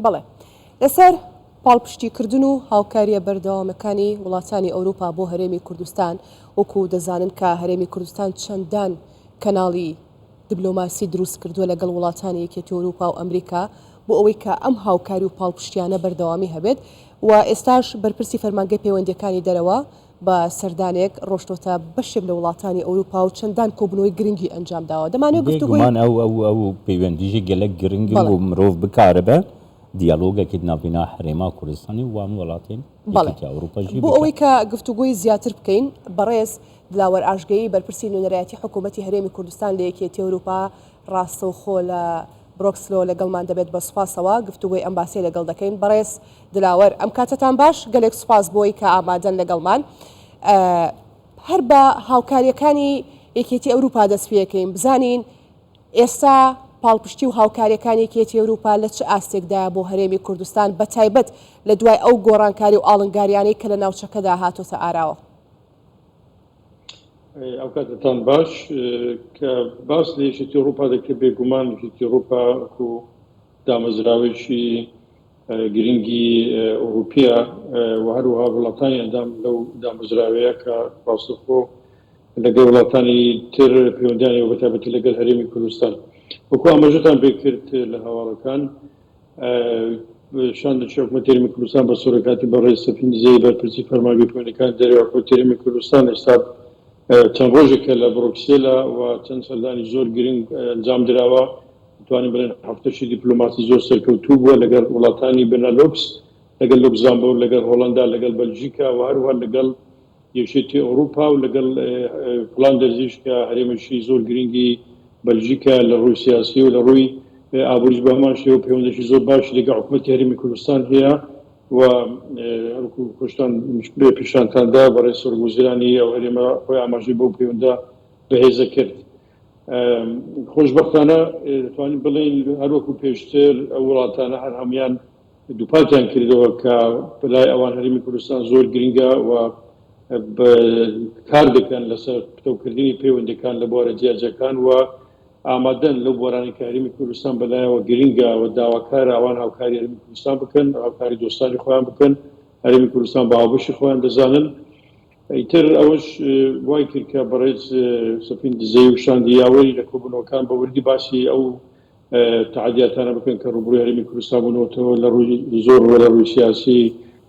بەڵێ. لەسەر پاڵپشتیکردن و هاوکارییە بەردەوامەکانی وڵاتانی ئەوروپا بۆ هەرێمی کوردستان، وەکو دەزانن کە هەرێمی کوردستان چەندان کەناڵی دبلۆماسی دروست کردووە لەگەڵ وڵاتانی یەکێتی ئەوروپا و ئەمریکا بۆ ئەوەی کە ئەم هاوکاری و پاڵپشتیانە بەردەوامی هەبێت و ئێستاش بەرپرسی فەرمانگەی پەیوەندیەکانی دەرەوە بە سەردانێک ڕۆشتۆتە بەشێک لە وڵاتانی ئەوروپا و چەندان کۆبوونەوەی گرنگی ئەنجام داوە. دەمانەوێت گفتوگۆی. بێگومان ئەو ئەو ئەو پەیوەندیژی گەلەک گرنگن بەڵێ. و مرۆڤ بکاربە دیالۆگەکی ناڤینا هەرێما کوردستانی و وان وڵاتێن بەڵێ. یەکێتی ئەوروپا ژی بۆ بکە. ئەوەی کە گفتوگۆی زیاتر بکەین بەڕێز دلاوەر ئاشگەیی بەرپرسی نوێنەرایەتی حکوومەتی هەرێمی کوردستان لە یەکێتی ئەوروپا ڕاستەوخۆ لە برۆکسلەوە لەگەڵمان دەبێت بە سوپاسەوە گفتوگۆی ئەم باسەی لەگەڵ دەکەین. بەڕێز دلاوەر ئەم کاتەتان باش، گەلێک سوپاس بۆی کە ئامادەن لەگەڵمان. هەر بە هاوکارییەکانی یەکێتی ئەوروپا دەست پێکەین، بزانین ئێستا پاڵپشتی و هاوکارییەکانی یەکێتی ئەوروپا لە چ ئاستێکدایە بۆ هەرێمی کوردستان بە تایبەت لە دوای ئەو گۆڕانکاری و ئاڵنگاریانەی کە لە ناوچەکەدا هاتۆتە ئاراوە؟ ئەو کاتتان باش کە باس لە یەکێتی ئەوروپا دەکرێت بێگومان یەکێتی ئەوروپا وەکو دامەزراوەیەکی گرنگی ئەوروپیە و هەروەها وڵاتانی ئەندام لەو دامەزراوەیە کە ڕاستەوخۆ لەگەڵ وڵاتانی تر پەیوەندیان هەیە و بەتایبەتی لەگەڵ هەرێمی کوردستان. وەکو ئاماژەتان پێکرد لە هەواڵەکان شاندێکی حکومەتی هەرێمی کوردستان بە سەرۆکایەتی بەڕێز سەفین دزەیی بەرپرسی فەرمانگەی پەیوەندیەکانی دەرەوەی حکومەتی هەرێمی کوردستان ئێستا چەند ڕۆژێکە لە بڕۆکسێلە و چەند سەردانی زۆر گرنگ ئەنجام دراوە. دەتوانین بڵێین هەفتەشی دیپلۆماسی زۆر سەرکەوتوو بووە لەگەڵ وڵاتانی بنەلۆکس، لەگەڵ لوکزامبۆرگ، لەگەڵ هۆڵەندا، لەگەڵ بەلجیکا و هەروەها لەگەڵ یەکێتی ئەوروپا و لەگەڵ فلاندەرزیش کە هەرێمێکی زۆر گرنگی بەلجیکا لە ڕووی سیاسی و لە ڕووی ئابووریش بە هەمان شێوە پەیوەندێکی زۆر باشی لەگەڵ حکوومەتی هەرێمی کوردستان هەیە و هەروەکو خۆشتان پیشانتان دا بەڕێز سەرۆکوەزیرانی ئەو هەرێمە خۆی ئاماژەی بەو پەیوەندە بەهێزە کرد. خۆشبەختانە دەتوانین بڵێین هەروەکو پێشتر ئەو وڵاتانە هەر هەموویان دووپاتیان کردەوە کە لای ئەوان هەرێمی کوردستان زۆر گرنگە و کار دەکەن لەسەر پتەوکردنی پەیوەندەکان لە بوارە جیاجیاکان و ئامادەن لەو بوارانەی کە هەرێمی کوردستان بەلایەوە گرنگە و داواکارە ئەوان هاوکاری هەرێمی کوردستان بکەن، هاوکاری دۆستانی خۆیان بکەن، هەرێمی کوردستان بە هاوبەشی خۆیان دەزانن. ئیتر ئەوەش وای کرد کە بەڕێز سەفین دزەیی و شاندی یاوەری لە کۆبوونەوەکان بە وردی باسی ئەو تەحەدیاتانە بکەن کە ڕووبڕووی هەرێمی کوردستان بوونەوەتەوە لە ڕووی زۆر ڕووە لە ڕووی سیاسی،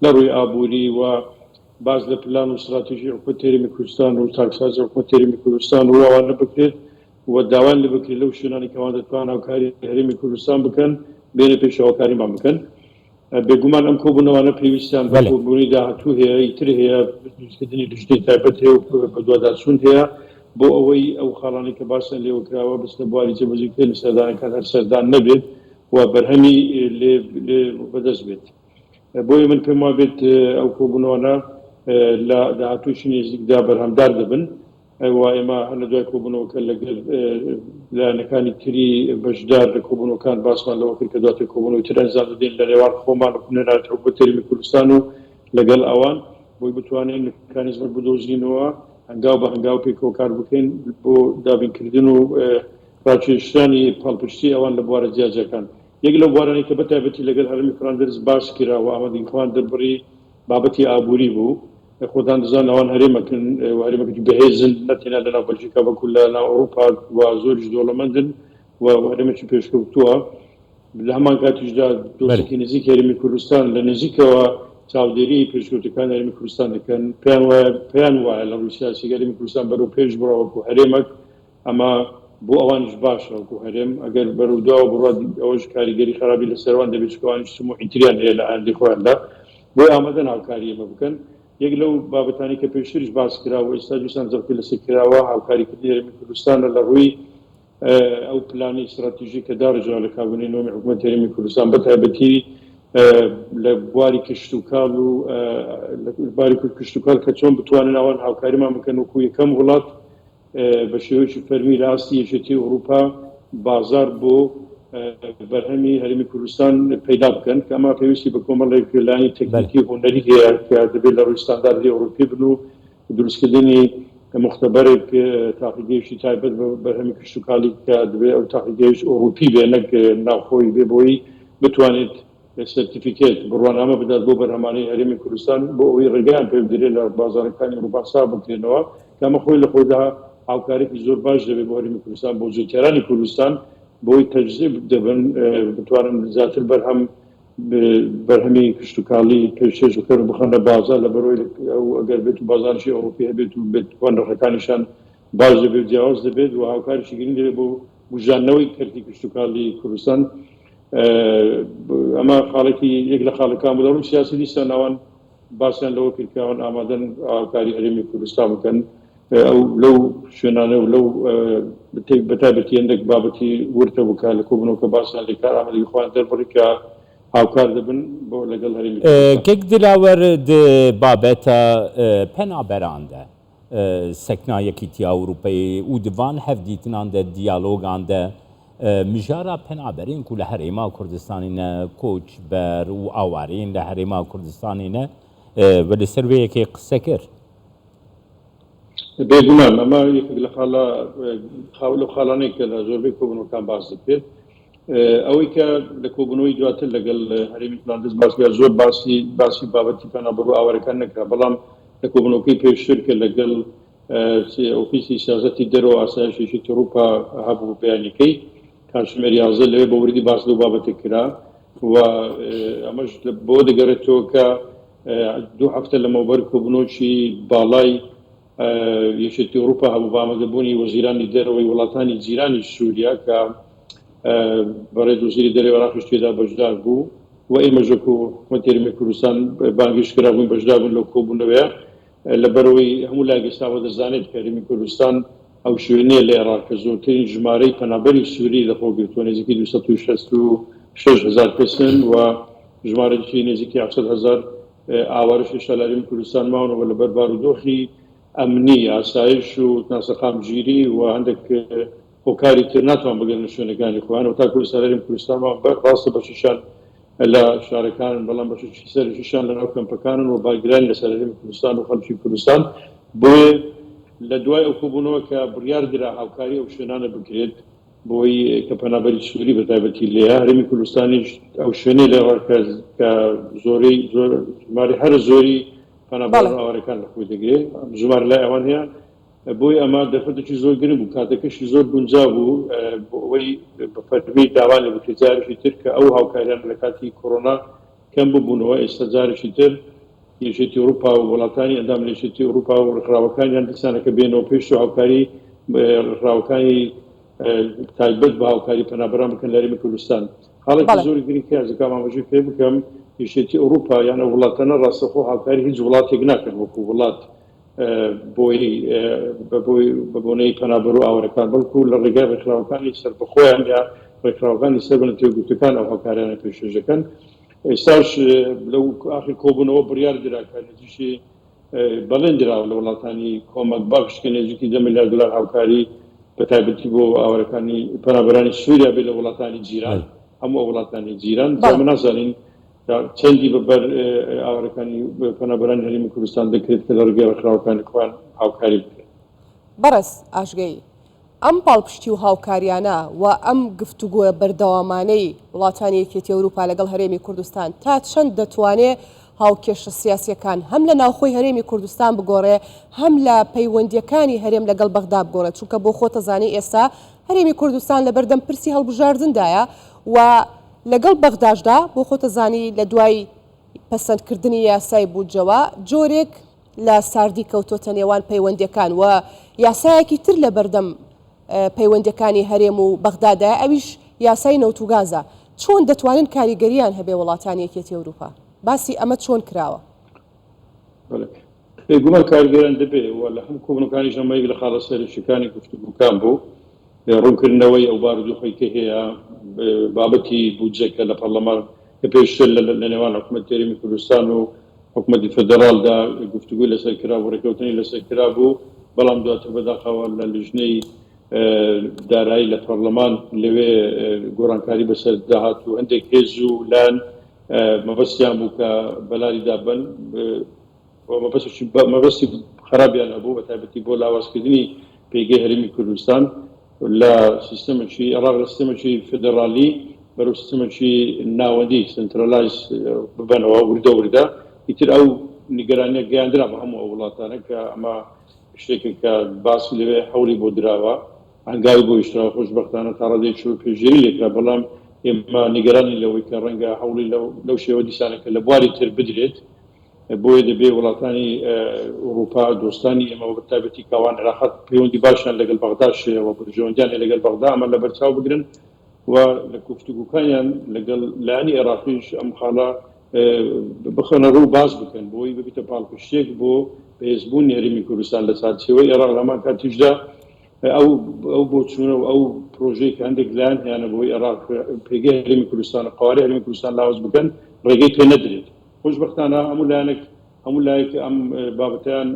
لە ڕووی ئابووری و باس لە پلان و ستراتیژی حکومەتی هەرێمی کوردستان و چاکسازی حکومەتی هەرێمی کوردستان و ئەوانە بکرێت و داوایان لێ بکرێت لەو شوێنانەی کە ئەوان دەتوانن هاوکاری هەرێمی کوردستان بکەن بێنە پێش هاوکاریمان بکەن. بێگومان ئەم کۆبوونەوانە پێویستیان بە کۆبوونی داهاتوو هەیە، ئیتر هەیە، دروستکردنی لیژنەی تایبەت هەیە و بەدواداچوون هەیە بۆ ئەوەی ئەو خاڵانەی کە باسیان لێوە کراوە بچنە بواری جێبەجێکردنی سەردانەکان هەر سەردان نەبێت و بەرهەمی لێ بەدەست بێت. بۆیە من پێم وابێت ئەو کۆبوونەوانە لە داهاتوویەکی نێزیکدا بەرهەمدار دەبن. و ئێمە هەر لە دوای کۆبوونەوەکە لەگەل لایەنەکانی تری بەشدار لە کۆبوونەوەکان باسمان لەوە کرد کە دواتر کۆبوونەوەی تر ئەنجام دەدەین لە نێوان خۆمان وەکو نوێنەرایەتی حکومەتی هەرێمی کوردستان و لەگەڵ ئەوان بۆی بتوانین میکانیزمێک بدۆزینەوە هەنگاو بە هەنگاو پێکەوە کار بکەین بۆ دابینکردن و ڕاکێشرانی پاڵپشتی ئەوان لە بوارە جیاجیاکان. یەک لەو بوارانەی کە بە تایبەتی لەگەل هەرێمی فلاندەرز باس کرا و ئامادەگی خۆیان دەربڕی بابەتی ئابووری بوو. خۆتان دەزانن ئەوان هەرێمەکن و هەرێمەکەی بەهێزن نە تەنیا لەناو بەلجیکا بەڵکو لە ناو ئەوروپا و زۆریش دەوڵەمەندن و هەرێمێکی پێشکەوتووە لە هەمان کاتیشدا دۆستێکی نزیک هەرێمی کوردستان لە نزیکەوە چاودێری پێشکەوتەکان هەرێمی کوردستان دەکەن پێیان وایە پێیان وایە لە ڕووی سیاسی هەرێمی کوردستان بەرەو پێش بڕا وەکو هەرێمەک ئەمە بۆ ئەوانیش باشە وەکو هەرێم ئەگەر بەرەو دواوە بڕات ئەوەش کاریگەری خراپی لەسەر ئەوان دەبێت چونکە ئەوانیش تموحی تریان هەیە لە ئایندەی خۆیاندا بۆیە ئامادەن هاوکاری ئێمە بکەن یەک لەو بابەتانەی کە پێشتریش باس کرا و ئێستا دیسان جەختی لەسەر کراوە هاوکاریکردنی هەرێمی کوردستانە لە ڕووی ئەو پلانی ستراتیژی کە داڕێژراوە لە کابینەی نۆمی حکوومەتی هەرێمی کوردستان بە تایبەتی لە بواری کشتوکاڵ و لە باری کشتوکاڵ کە چۆن بتوانن ئەوان هاوکاریمان بکەن وەکو یەکەم وڵات بە شێوەیەکی فەرمی لە ئاستی یەکێتی ئەوروپا بازاڕ بۆ بەرهەمی هەرێمی کوردستان پەیدا بکەن کە ئەمە پێویستی بە کۆمەڵێک لایەنی تەکنیکی و هونەری هەیە کە دەبێت لە ڕووی ستانداردی ئەوروپی بن و دروستکردنی موختەبەرێک تاقیگەیەکی تایبەت بە بەرهەمی کشتوکاڵی کە دەبێت ئەو تاقیگەیەش ئەوروپی بێ نەک ناوخۆی بێ بۆی بتوانێت. سەرتیفیکێت، بڕوانامە، بدات بۆ بەرهەمانەی هەرێمی کوردستان بۆ ئەوەی ڕێگەیان پێ بدرێت لە بازاڕەکانی ئەوروپا ساغ بکرێنەوە کە ئەمە خۆی لە خۆیدا هاوکارێکی زۆر باش دەبێت بۆ هەرێمی کوردستان بۆ جوتیارانی کوردستان بۆی تەجزیب دەبن بتوانن زیاتر بەرهەم بەرهەمی کشتوکاڵی پێشکێش بکەن و بخەنە بازاڕ لەبەرئەوەی ئەو ئەگەر بێت و بازاڕێکی ئەوروپی هەبێت و بێت نرخەکانیشان باش دەبێت جیاواز دەبێت و هاوکاریی گرنگ دەبێت بۆ بوژاندنەوەی کەرتی کشتوکاڵی کوردستان. ئەمە خاڵێکی یەک لە خاڵەکان بوو. لە ڕووی سیاسی دیسان ئەوان باسیان لەوە کرد کە ئەوان ئامادەن هاوکاری هەرێمی کوردستان بکەن ئەو لەو شوێنانە و لەو بەتایبەتی هەندێک بابەتی ورد هەبوو کە لە کۆبوونەوەکە باسیان لێ کرد، ئامادەگی خۆیان دەربڕی کە هاوکار دەبن بۆ لەگەڵ هەرێمی کوردستان. کاک دلاوەر di babeta penaberan de Sekna Yekîtiya Ewropayê û di van hevdîtinan de, diyalogan de mijara penaberên ku li Herêma Kurdistanê ne, koçber û awareyên li Herêma Kurdistanê ne we li ser wê yekê qise kir. Bêguman ئەمە یەکێک لە خاڵە لەو خاڵانەی کە لە زۆربەی کۆبوونەوەکان باس دەکرێت. ئەوەی کە لە کۆبوونەوەی دواتر لەگەڵ هەرێمی فلاندرز باس کرا زۆر باسی باسی بابەتی پەنابەر و ئاوارەکان نەکرا، بەڵام لە کۆبوونەوەکەی پێشتر کە لەگەڵ ئۆفیسی سیاسەتی دەرەوە ئاسایشی یەکێتی ئەوروپا هەبوو بەیانیەکەی کاتژمێر 11 لەوێ بە وردی باس لەو بابەتە کرا و ئەمەش بۆ دەگەڕێتەوە کە دوو هەفتە لەمەوبەر کۆبوونەوەکی باڵای یەکێتی ئەوروپا هەبوو بە ئامادەبوونی وەزیرانی دەرەوەی وڵاتانی جیرانی سووریا کە بەڕێز وەزیری دەرەوەی عێراقیش تێدا بەشدار بوو و ئێمەش وەکو حکومەتی هەرێمی کوردستان بانگهێشت کرابووین بەشدار بووین لەو کۆبوونەوەیە لەبەرئەوەی هەموو لایەک ئێستا ئەوە دەزانێت کە هەرێمی کوردستان ئەو شوێنەیە لە عێراق کە زۆرترین ژمارەی پەنابەری سووری لەخۆ گرتووە نزیکی 266 هەزار کەسن و ژمارەیەکی نزیکی 700 هەزار ئاوارەش هێشتا لە هەرێمی کوردستان ماونەوە لەبەر بارودۆخی ئەمنی، ئاسایش و ناسەقامگیری و هەندێک هۆکاری تر ناتوان بگەنە شوێنەکانی خۆیان و تاکو ئێستا لە هەرێمی کوردستان ماون ڕاستە بەشێکیان لە شارەکانن بەڵام بەشێکی سەرەکیشیان لەناو کەمپەکانن و بارگرانی لەسەر هەرێمی کوردستان و خەڵکی کوردستان بۆیە لە دوای ئەو کۆبوونەوە کە بڕیار درا هاوکاری ئەو شوێنانە بکرێت بۆی کە پەنابەری سووری بە تایبەتی لێیە، هەرێمی کوردستانیش ئەو شوێنەی لێ کە کە زۆرەی زۆر ژمارەی هەرە زۆری پەنابەران و ئاوارەکان لە خۆی دەگرێ، ژمارە لای ئەوان هەیە، بۆیە ئەمە دەرفەتێکی زۆر گرنگ بوو، کاتەکەشی زۆر گونجاو بوو بۆ ئەوەی بە فەرمی داوایان لێ بکرێت جارێکی تر کە ئەو هاوکاریانە لە کاتی کۆرۆنا کەم ببوونەوە، ئێستا جارێکی تر یەکێتی ئەوروپا و وڵاتانی ئەندام لە یەکێتی ئەوروپا و ڕێکخراوەکانیان دیسانەکە بێنەوە پێش و هاوکاری ڕێکخراوەکانی تایبەت بە هاوکاری پەنابەران بکەن لە هەرێمی کوردستان. خاڵێکی زۆر گرنگ کە حەزەکەم ئاماژەی پێ بکەم، یەکێتی ئەوروپا یان ئەو وڵاتانە ڕاستەوخۆ هاوکاری هیچ وڵاتێک ناکەن وەکو وڵات بۆی بە بۆنەی پەنابەر و ئاوارەکان، بەڵکو لە ڕێگای ڕێکخراوەکانی سەربەخۆیان یا ڕێکخراوەکانی سەر بە نەتەوە یەکگرتووەکان ئەو هاوکاریانە پێشکەش دەکەن. ئێستاش لەو ئاخر کۆبوونەوە بڕیار درا کە نزیکی بەڵێن دراوە لە وڵاتانی کۆمەک بەخش کە نزیکی دە ملیار دلار هاوکاری بە تایبەتی بۆ ئاوارەکانی پەنابەرانی سووریا بێت لە وڵاتانی جیران هەموو ئەو وڵاتانی جیران جا ئێمە نازانین چەندی بە بەر ئاوارەکانی پەنابەرانی هەرێمی کوردستان دەکرێت کە لە ڕێگەی ڕێکخراوەکانی خۆیان هاوکاری بکرێن. بەڕێز ئاشگەیی، ئەم پاڵپشتی و هاوکاریانە و ئەم گفتوگۆ بەردەوامانەی وڵاتانی یەکێتی ئەوروپا لەگەڵ هەرێمی کوردستان تا چەند دەتوانێ هاوکێشە سیاسیەکان هەم لە ناوخۆی هەرێمی کوردستان بگۆڕێ هەم لە پەیوەندیەکانی هەرێم لەگەڵ بەغدا بگۆڕێ چونکە بۆ خۆتەزانی ئێستا هەرێمی کوردستان لەبەردەم پرسی هەڵبژاردندایە و لەگەڵ بەغداشدا بۆ خۆتەزانی لە دوای پەسەندکردنی یاسای بودجەوە جۆرێک لە ساردی کەوتۆتە نێوان پەیوەندیەکان و یاسایەکی تر لە بەردەم پەیوەندیەکانی هەرێم و بەغدادایە ئەویش یاسای نەوت و گازە چۆن دەتوانن کاریگەریان هەبێ وڵاتانی یەکێتی ئەوروپا باسی ئەمە چۆن کراوە؟ بەڵێ بێگومان کاریگەریان دەبێ و لە هەموو کۆبوونەوەکانیش ئەمە یەک لە خاڵە سەرەکیەکانی گفتوگۆکان بوو ڕوونکردنەوەی ئەو بارودۆخەی کە هەیە بابەتی بودجە کە لە پەرلەمان کە پێشتر لە نێوان حکومەتی هەرێمی کوردستان و حکومەتی فیدراڵدا گفتوگۆی لەسەر کرابوو، ڕێککەوتنی لەسەر کرابوو، بەڵام دواتر بەداخەوە لە لیژنەی دارایی لە پەرلەمان لەوێ گۆڕانکاری بەسەر داهات و هەندێک هێز و لایەن مەبەستیان بوو کە بەلاریدا بن مەبەستی خراپیان هەبوو بە تایبەتی بۆ لاوازکردنی پێگەی هەرێمی کوردستان لە سیستەمێکی عێراق لە سیستەمێکی فیدراڵی. بەرەو سیستمێکی ناوەندی centralize ببەنەوە وردە وردە. ئیتر ئەو نیگەرانیە گەیاندرا بە هەموو ئەو وڵاتانە کە ئەمە شتێکە کە باسی لەوێ هەوڵی بۆ دراوە، هەنگاوی بۆ هیشتراوە، خۆشبەختانە تا ڕادەیەکی زۆر پێشگیری لێکرا، بەڵام ئێمە نیگەرانین لەوەی کە ڕەنگە هەوڵی لەو شێوە دیسانەکە لە بواری تر بدرێت. بۆیە دەبێ وڵاتانی ئوڕووپا، دۆستانی ئێمە و بەتایبەتی کە ئەوان عێراقات پەیوەندی باشیان لەگەڵ بەغداش هەیە و بەرژەوەندیان هەیە لەگەڵ بەغدا، ئەمە لەبەر چاو بگرن و لە گفتوگۆکانیان لەگەڵ لایەنی عێراقیش ئەم خاڵە بخەنە ڕوو باس بکەن بۆی ببیتە پاڵپشتێک بۆ بەهێزبوونی هەرێمی کوردستان لە چوارچێوەی عێراق لە هەمان کاتیشدا ئەو ئەو بۆچوونە و ئەو پرۆژەی کە هەندێک لایەن هەیانە بۆی عێراق پێگەی هەرێمی کوردستان و قەوارەی هەرێمی کوردستان لاواز بکەن ڕێگەی پێ نەدرێت. خۆشبەختانە هەموو لایەنێک هەموو لایەک ئەم بابەتەیان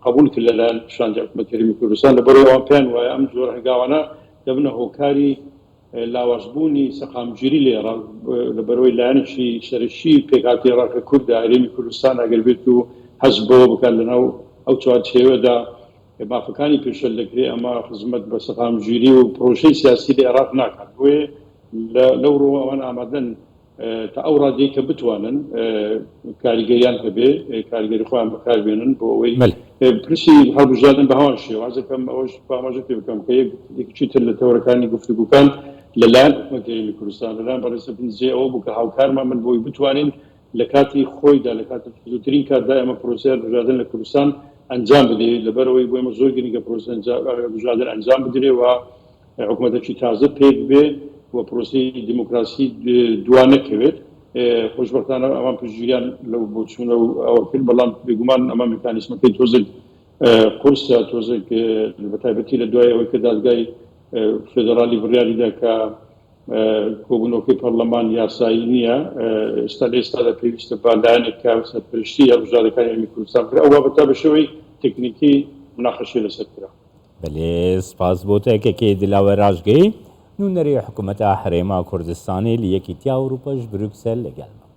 قبول کرد لەلایەن شاندی حکوومەتی هەرێمی کوردستان لەبەرئەوەی ئەوان پێیان وایە ئەم جۆرە هەنگاوانە دەبنە هۆکاری لاوازبوونی سەقامگیری لە عێراق لەبەرئەوەی لایەنێکی سەرەکی پێکهاتەی عێراق کە کوردە هەرێمی کوردستان ئەگەر بێت و هەست بەوە بکات لەناو ئەو چوارچێوەدا مافەکانی پێشێل دەکرێت ئەمە خزمەت بە سەقامگیری و پرۆسەی سیاسی لە عێراق ناکات بۆیە لەو ڕووە ئەوان ئامادەن تا ئەو ڕادەی کە بتوانن کاریگەریان هەبێ کاریگەری خۆیان بەکاربێنن بۆ ئەوەی پرسی هەڵبژاردن بە هەمان شێوازەکەم ئەوەش ئاماژە پێ بکەم کە یەکێکی تر لە تەوەرەکانی گفتوگوکان لەلایەن حکومەتی هەرێمی کوردستان لەلایەن بەڕێز سەرپنجێ ئەوە بوو کە هاوکارمان بن بۆی بتوانین لە کاتی خۆیدا لە کاتی زووترین کاتدا ئێمە پرۆسەی هەڵبژاردن لە کوردستان ئەنجام بدەین لەبەرئەوەی بۆ ئێمە زۆر گرنگە پرۆسەی هەڵبژاردن ئەنجام بدرێ و حکومەتێکی تازە پێک بێ و پرۆسەی دیموکراسی دوا نەکەوێت. خۆشبەختانە ئەوان پشتگیریان لەو بۆچوونە و ئەوە کرد، بەڵام بێگومان ئەمە میکانیزمەکەی تۆزێک قورسە، تۆزێک بەتایبەتی لە دوای ئەوەی کە دادگای فێدرالی بڕیاریدا کە کۆبوونەوەکەی پەرلەمان یاسایی نییە، ئێستا لە ئێستادا پێویستە بە لایەنێک کە سەرپەرشتی هەڵبژاردەکانی هەرێمی کوردستان بکرێت، ئەو بابەتە بە شێوەی تەکنیکی مناقەشەی لەسەر کرا. بەلێ سپاس بۆ تە کەکێ دلاوەر ئاژگەی نونەری حکومەتا هەرێما کوردستانێ لە یەکیتیا ئەوروپا ژ بروکسەل لەگەل مە.